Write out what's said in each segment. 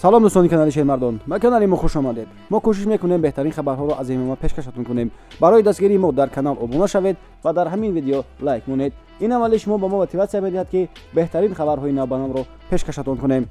Салом, дӯстони канали Шермардон, ба канали мо хуш омадед. Мо кӯшиш мекунем, беҳтарин хабарҳоро аз ММА пешкашатон кунем. Барои дастгирии мо дар канал обуна шавед ва дар ҳамин видео лайк монед. Ин амали шумо ба мо мотиватсия медиҳад, ки беҳтарин хабарҳои навбанавро пешкашатон кунем.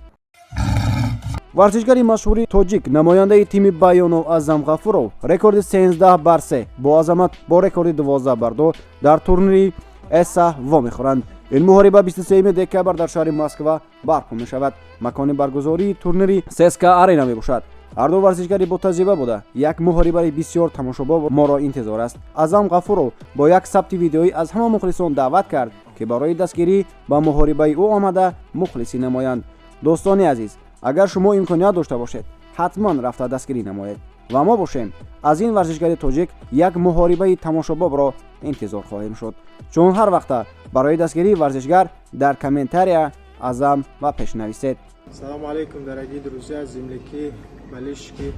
Варзишгари машҳури тоҷик, намояндаи тими Баёнов Аъзам Ғафуров рекорди 13 бар 3 бо азамат бо рекорди 12 бар 2 дар турнири ЭСА вомехӯранд. Ин муҳориба 23 декабр дар шаҳри Москва барпо мешавад. Макони баргузории турнири ССК Арена мебошад. Ҳарду варзишгари ботаҷриба буда, як муҳорибаи бисёр тамошобоб моро интизор аст. Аъзам Ғафуров бо як сабти видеоӣ аз ҳама мухлисон даъват кард, ки барои дастгирӣ ба муҳорибаи ӯ омада, мухлисӣ намоянд. Дӯстони азиз, агар шумо имконият дошта бошед, ҳатман рафта дастгирӣ намоед ва мо бошем, аз ин варзишгари тоҷик як муҳорибаи тамошобобро интизор хоҳем шуд, чун ҳар вақта барои дастгирии варзишгар дар комментария Аъзам ва пеш нависед. Салам алейкум, дорогие друзья, земляки, болельщики.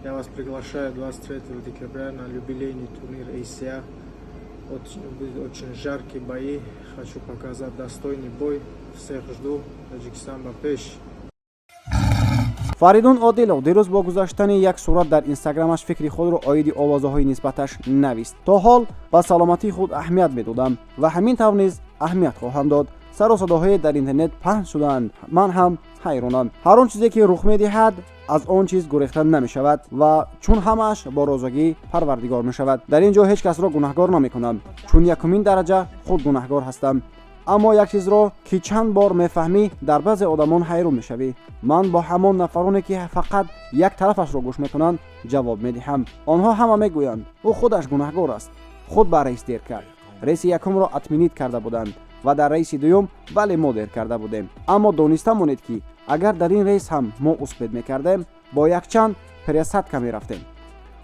Я вас приглашаю 23 декабря на юбилейный турнир ACA. Очень, будет очень жаркие бои. Хочу показать достойный бой. Всех жду. Таджикистан ба пеш. Фаридун Одилов дирӯз бо гузаштани як сурат дар Инстаграмаш фикри худро оиди овозаҳои нисбаташ навист: «То ҳол ба саломатии худ аҳамият медодам ва ҳамин тавр низ аҳамият хоҳам дод. Сару садоҳое дар интернет паҳн шудаанд, ман ҳам ҳайронам. Ҳар он чизе ки рух медиҳад, аз он чиз гурехта намешавад ва чун ҳамааш бо розигии Парвардигор мешавад. Дар ин ҷо ҳеҷ касро гунаҳгор намекунам, чун якумин дараҷа худ гунаҳгор ҳастам. Аммо як чизро, ки чанд бор мефаҳмӣ, дар баъзе одамон ҳайрон мешавӣ. Ман бо ҳамон нафароне, ки фақат як тарафашро гӯш мекунанд, ҷавоб медиҳам. Онҳо ҳама мегӯянд, ӯ худаш гунаҳгор аст, худ ба рейс дер кард. Рейси якумро отменить карда буданд ва дар рейси дуюм, бале, мо дер карда будем. Аммо дониста монед, ки агар дар ин рейс ҳам мо успеть мекардем, бо якчанд пересадка мерафтем.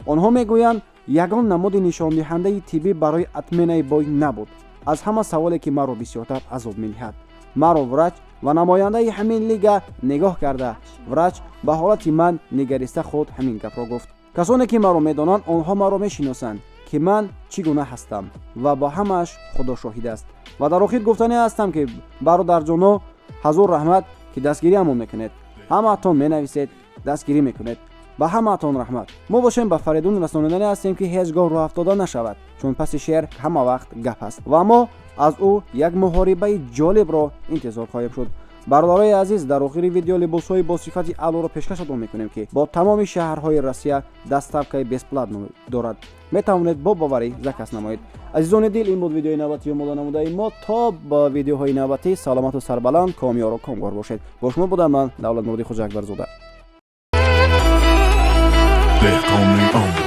Онҳо мегӯянд, ягон намуди нишондиҳандаи тиббӣ барои отменаи бой набуд. Аз ҳама саволе, ки маро бисёртар азоб медиҳад, маро врач ва намояндаи ҳамин лига нигоҳ карда, врач ба ҳолати ман нигариста, худ ҳамин гапро гуфт: касоне ки маро медонанд, онҳо маро мешиносанд, ки ман чӣ гуна ҳастам ва ба ҳамааш Худо шоҳид аст. Ва дар охир гуфтане ҳастам, ки бародарҷоно, ҳазор раҳмат, ки дастгириамон мекунед. Ҳамаатон менависед, дастгирӣ мекунед, ба ҳамаатон раҳмат. Мо бошем, ба Фаридун расонидане ҳастем, ки ҳеҷ гоҳ рӯҳафтода нашавад, чун паси шер ҳама вақт гап аст ва мо аз ӯ як муҳорибаи ҷолибро интизор хоҳем шуд. Бародарои азиз, дар охири видео либосҳои бо сифати аълоро пешкашатон мекунем, ки бо тамоми шаҳрҳои Россия доставкаи бесплатно дорад. Метавонед бо боварӣ заказ намоед. Азизони дил, ин буд видеои навбатии омода намудаи мо. То ба видеоҳои навбатӣ саломату сарбаланд, комёру комгор бошед. Бо шумо будам ман, Давлатмуроди Хуҷа Акбарзода. Деҳқони он.